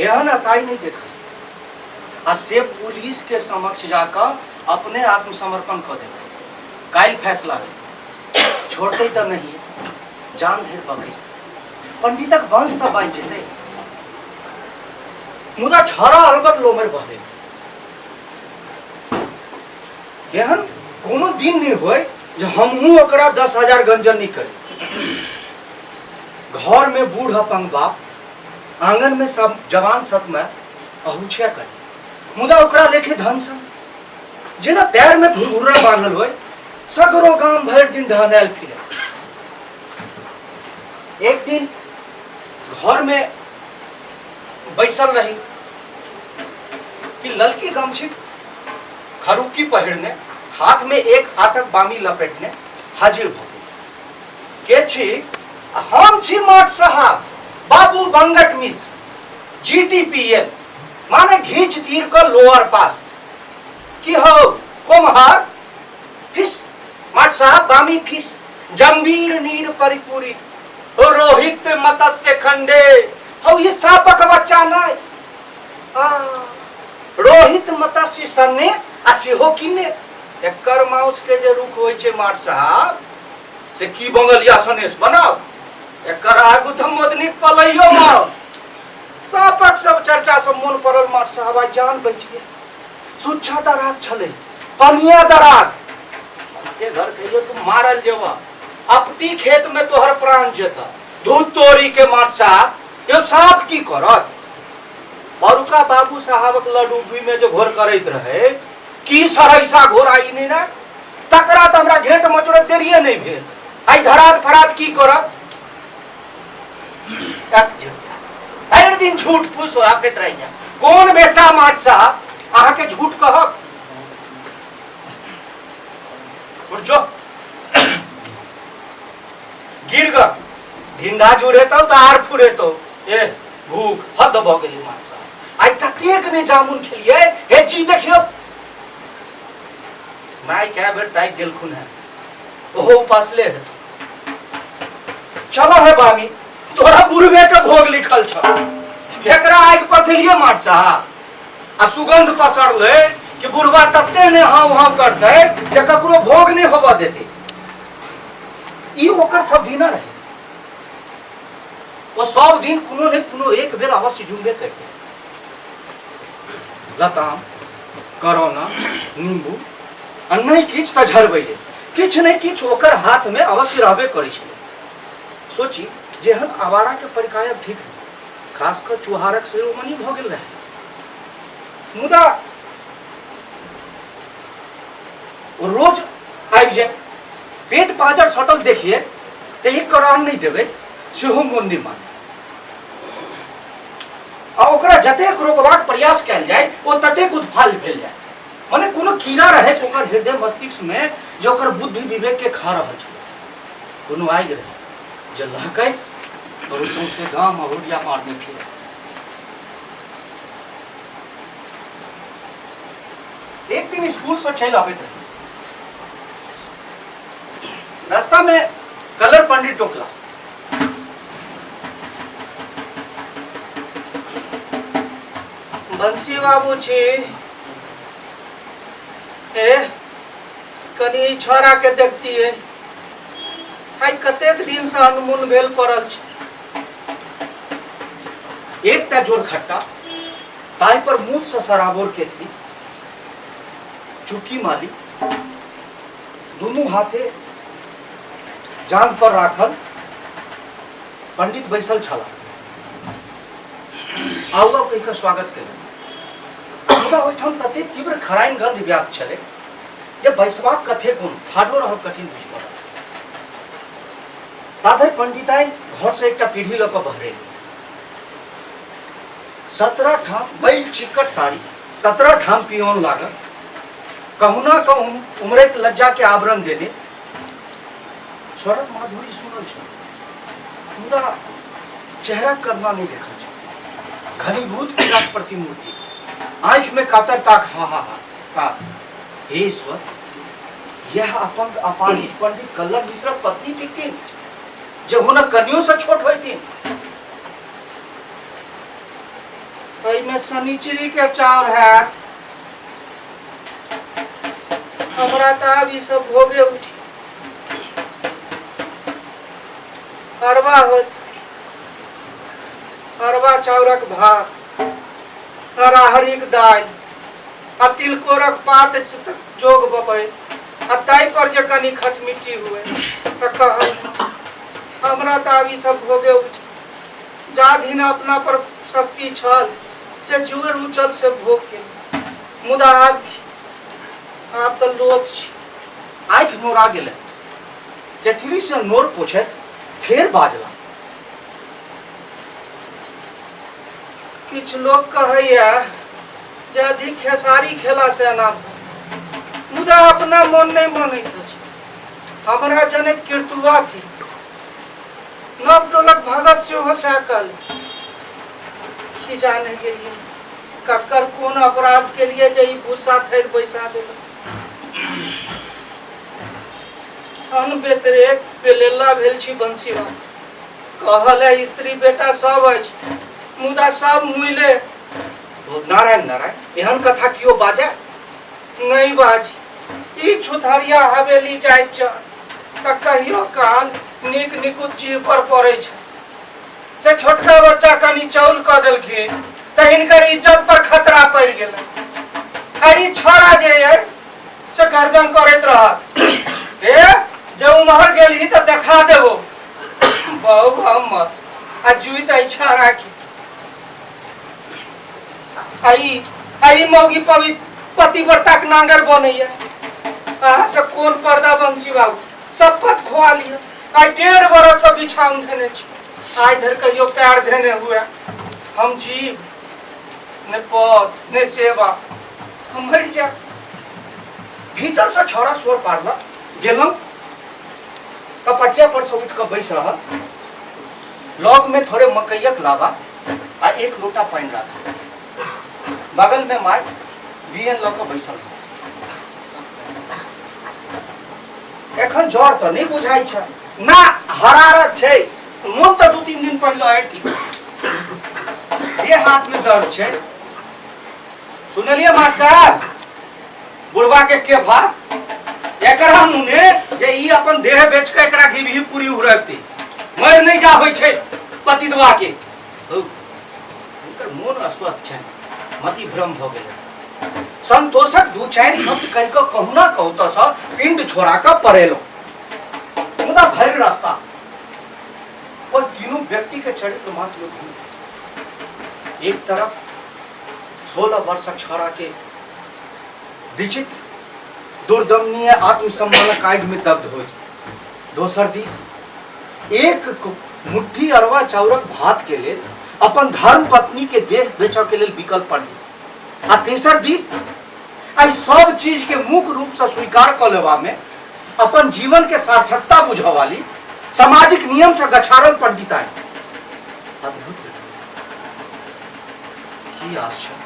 एहन अताई नहि देखल। आ से पुलिस के समक्ष जाकऽ अपने आत्मसमर्पण कऽ देलकै। काल्हि फैसला हेतै, छोड़तै तऽ नहीं, जान धरि बकैसतै, पंडितक वंश तऽ बाँचि जेतै। मुदा छड़ा अलबत लोमर बहले। एहन कोनो दिन नहि होय जे हमहूँ ओकरा 10,000 गंजन नहि करी। घर में बूढ़ अपंग बाप, आंगन में सब जवान सतमे अहुछिया करी, मुदा ओकरा लेखे धन सन जेना पैर में घुरघुरा बान्हल होय, सगरो गाम भरि दिन ढहनायल फिरे। एक दिन घर में बैसल रही कि ललकी गमछी खरुकी पहिरने, हाथ में एक हाथक बामी लपेटने हाजिर भऽ गेल। के छी? हम छी माट साहब, बाबू बंगट मिश्र, जीटीपीएल, माने घीच तीर क लोअर पास। की हो कोमहर फिस माट साहब, बामी फिस जम्बीर नीर परिपूरी रोहित मत्स्य खंडे। हौ ये सांपक बच्चा नहीं, आ रोहित मत्स्य सन्ने आ सेहो किन्ने। एकर माउस के जे रुख होइ छै माट साहब, से की बंगलिया सनेस बनाओ, एकर आगू तऽ मोदनी पलैयो माउ। सांपक सब चर्चा सब मोन पड़ल माट साहब, आइ जान बचि गेल। सुच्छा दराज छलै, पनिया दराज। के घर कहियो तू मारल जेबह, अपटी खेत में तोहर प्राण जेतह। धूत तोरी के माट साहब, यो सांप की करत? परुका बाबू साहबक लडुबी में जो घोर करैत रहे, की सरैसा घोड़ा ई नहि ने, तकरा तऽ हमरा घेंट मचोड़ैत देरिये नहि भेल। आइ धराद फराद की करत? भरि दिन झूठ फूस हकैत रहैया। कोन बेटा माट साहब अहाँके झूठ कहब? उठ जो, गिर ग ढिंढा जुड़ेतौ तऽ आर फुरेतौ। ए भूख हद भऽ गेली माट साहब, आइ ततेक ने जामुन खेलियै। हे जी देखियौ, माय कए बेर ताकि गेलखुन हेँ, ओहो उपासले है। चलो हे बामी, तोरा बुढ़बे के भोग लिखल छ। एकरा आगि पर देलिए माट साहब आ सुगंध पसरलै कि बुढ़बा तते ने हाँ हाँ करतै जे ककरो भोग नहि होबऽ देतै। ई ओकर सब दिना रहे, ओ सब दिन कोनो ने कोनो एक बेर अवश्य जुमबे करतै। लताम, करोना, नींबू आ नहि किछु तऽ झरबैले किछु नहि किछु ओकर हाथमे अवश्य रहबे करै छलै। सोची जेहन आवाराके परिकायब ठीक नहि, खास कऽ चुहारक शिरोमणि भऽ गेल रहै। मुदा ओ रोज आबि जाय, पेट पाँजर सटल देखिए तऽ एक करान नहि देबै सेहो मोन नहि माने। आ ओकरा जतेक रोकबाक प्रयास कयल जाय ओ ततेक उत्फाल भेल जाय, मने कोनो कीड़ा रहै ओकर हृदय मस्तिष्क में जे ओकर बुद्धि विवेक के खा रहल छलै। कोनो आगि रहै जे लहकै तऽ ओ सौंसे गाम अहुरिया मारने फिरै। एक दिन स्कूल से चलि अबैत रही, रास्ता में कलर पंडित टोकला। बंसी बाबू छी, ए कनी ई छौड़ा के देखतियै, आइ कतेक दिन से अनमुन भेल पड़ल छै। एकटा जोर खट्टा, ताहि पर मुँह से सराबोर केतली, चुकी माली, दुनू हाथे जांघ पर राखल पंडित बैसल छला। आउ आउ कहि कऽ स्वागत केलक। मुदा ओहिठाम तते तीव्र खराइन गंध व्याप्त छलै जे बैसबाक कथे कोन, ठाढ़ो रहब कठिन बुझि पड़ल। ताधरि पंडिताइन घरसँ एकटा पीढ़ी लऽ कऽ बहरेली। 17 ठाम बैल चिकट साड़ी, 17 ठाम पियोन लागल, कहुना कहूँ उमरैत लज्जा के आवरण देने स्वरक माधुरी सुनल छल, मुदा चेहरा करना नहीं देखल छल। घनीभूत पीड़ाक प्रतिमूर्ति, आँखि में कातर ताक, हा हा हा का। हे ईश्वर, यह अपंग अपाहिज पंडित कल्लर मिश्रक पत्नी थिकथिन जे हुनक कनियो से छोट होइथिन। एहिमे शनिचरी के चाउर हैत। हमरा तऽ आब ई सब भोगे उठी अरबा होत, अरबा चाउरक भात, राहरिक दालि आ तिलकोरक पात जोग बबै आ ताहि पर जे कनि खटमिट्टी हुए तऽ कहल हमरा तऽ आब ई सब भोगे उठ जा दिन अपना पर शक्ति छल से जुड़ उचल से भोग के, मुदा आब की? आब तऽ लोथ छी। आँखि नोरा गेलै। केथरी से नोर पोछैत फेर बाजला, किछु लोक कहैया जे अधिक खेसारी खेला से एना भऽ, मुदा अपना मन नहि मानैत अछि। हमरा जनैत किर्तुआ थी नव टोलक भगत सेहो सएह कहल। की जाने गेलियै ककर कोन अपराध के लिए जे ई भूसा थैर बैसा देलक। अन बेतरेक बेलेला भेल छी बंसीवा। कहल है स्त्री बेटा सब अछि, मुदा सब मुइले। नारायण नारायण, एहन कथा कियो बाजै? नहीं बाजी। ई छुथरिया हवेली जाइत छ तऽ कहियो काल नीक निकुत जीह पर पड़ै छै। से छोटका बच्चा कनि चौल कऽ देलखिन तऽ हिनकर इज्जत पर खतरा पड़ि गेलै। आ ई छोड़ा जे अइ से गर्जन करैत रहत, ए जे उम्हर गेलही तऽ देखा देबो बहु हमर आ जुइत अइ छड़ा की। आ ई मौगी पवित्र पतिव्रताक नांगर बनैया। अहाँ सब कोन पर्दा बंसी बाबू, सब पत खुआ लिअ। आइ 1.5 बरस से बिछाउन धेने छी, आइ धरि कहियो पैर धेने हुए। हम जीव ने पद ने सेवा, हम मरि जायब। भीतर से छौड़ा स्वर पारलक, गेलहुँ तऽ पटिया पर से उठि कऽ बैस रहल। लग में थोड़े मकैयक लावा आ एक लोटा पानि राखल। बगल में my B N लऽ कऽ बैसल रहल। एखन जर तऽ नहि बुझाइ छै ना हरारत छै, मोन तऽ 2-3 दिन पहिले है ठीक। देह हाथ में दर्द छै। सुनलियै मार साहब बुढ़वा के केफा एकरा मुने जे ई अपन देह बेच के एकरा घी भी पूरी उड़ती मर नहीं जा होइ छै पतितवा के। हौ, हुनकर मोन अस्वस्थ छनि, मति भ्रम भऽ गेलै। संतोषक 2-4 शब्द कहि कऽ कहुना कहू तऽ सँ पिंड छोड़ा कऽ पड़ेलहुँ, मुदा भरि रास्ता ओहि तीनू व्यक्ति के चरित्र मात्र में घूम। एक तरफ 16 वर्षक छौड़ा के विचित्र दुर्दमनीय आत्मसम्मानक आगि में दग्ध होइत, दोसर दिस एक मुट्ठी अरवा चाउरक भात के लेल अपन धर्म पत्नी के देह बेचऽ के लेल विकल्प पंडित, आ तेसर दिस एहि सब चीज के मुख्य रूप से स्वीकार कऽ लेबा में अपन जीवन के सार्थकता बुझऽ वाली सामाजिक नियम से गछारल पंडिताइन। अद्भुत की आश्चर्य।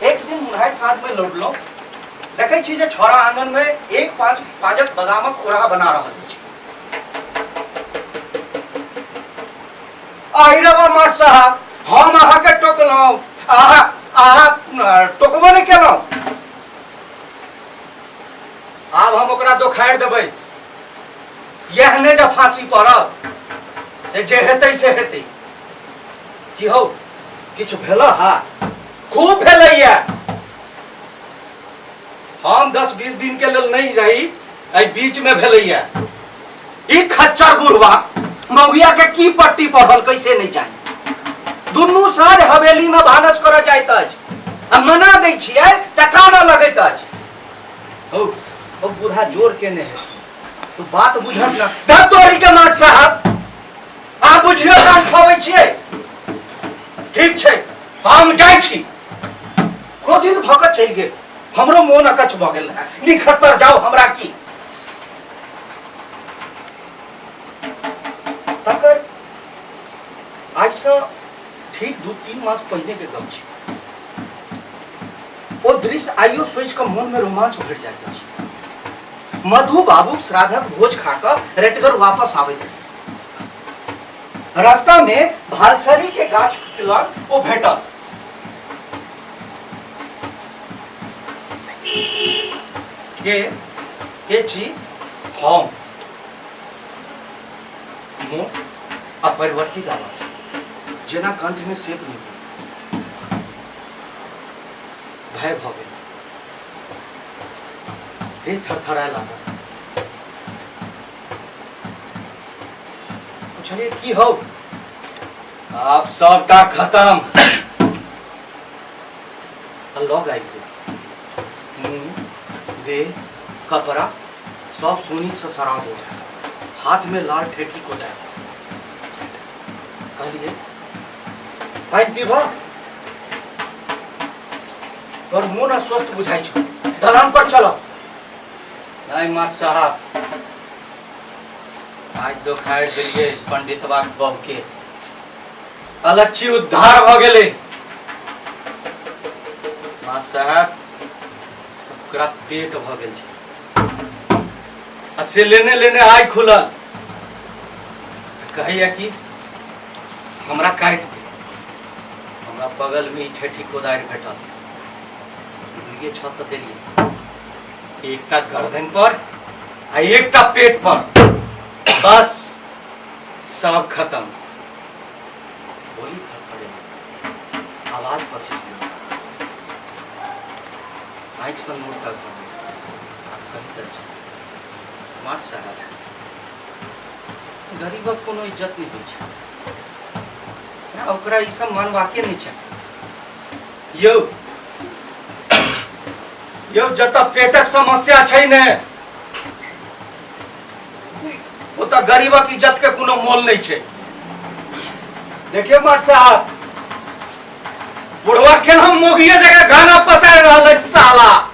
एक दिन मुन्हाइत साँझ में लौटलहुँ, देखै छी जे छौड़ा आंगन में एक पाजक बादामक ओढ़ा बना रहल अछि। आहि रे बा मास्टर साहब, हम अहाँके टोकलहुँ, अहाँ टोकबो नहि केलहुँ। आब हम ओकरा दोखारि देबै, इएह ने जब फांसी पड़त से जे हेतै से हेतै। की हौ किछु भेल? हा खूब भेलैया। हम 10-20 दिन के लेल नहीं रही, एहि बीच में भेलैया। ई खच्चर बुढ़वा मौगिया के की पट्टी पढ़ल कैसे नहीं जानी। दुनू साँझ हवेली में भानस करऽ जाइत अछि आ मना दै छियै तऽ कानऽ लगैत अछि। हौ, ओ बूढ़ा जोर केने है तो बात बुझत ना। धर तोरी के माट साहब, अहाँ बुझियो कान खाबै छियै। ठीक छै, हम जाइ छी। क्रोधित भऽ कऽ चलि गेल। हमरो मोन अकच्छ भऽ गेल रहए। निखत्तर जाउ, हमरा की। तकर आइसँ ठीक 2-3 मास पहिने के गप छै। ओ दृश्य आइयो सोचि कऽ मोनमे रोमांच भरि जाइत अछि। मधु बाबूक श्राद्धक भोज खा कऽ रतिगर वापस आबैत रही। रास्ता में भालसरी के गाछ के लग ओ भेटल। के छी हम? मोट आ परिवर्तित आवाज, जेना कंठ में सेप नहि। भय भऽ गेल, देह थरथराय लागल। पुछलियै, की हौ? आब सबटा खतम। आ लग आबि गेल। मुँह, देह, कपड़ा सब सोनी से शराब हो जाए, हाथ में लाल ठेठी को जाए। कहलिए, पानि पीबह? तोहर मोन अस्वस्थ बुझाइ छौ, दलान पर चल। नहीं मात साहब, आज दोखारि देलियै पंडितबाक बहू के, अलच्छी उद्धार भऽ गेलै। मात साहब, ओकरा पेट भऽ गेल छै आ से लेने लेने आइ खुलल। कहैया कि हमरा काटि दे। हमरा बगल में ई ठेठी कोदारि भेटल, दुइये छत तऽ देलियै, एकटा गर्दन पर आ एकटा पेट पर, बस सब खत्म। बोली थरथरे, आवाज पसीज गेल, आँखि सँ नोर टघर गेल। आब कही तऽ छै मार साहब, गरीबक कोनो इज्जत नहि होइ छै। ओकरा ई सब मानबाके नहि छै। यौ यौ, जतऽ पेटक समस्या छै ने, ओतऽ गरीबक इज्जत के कोनो मोल नहि छै। देखियौ मार साहब, बुढ़वा के हम मोगिए जगह गाना पसारि रहल अछि साला।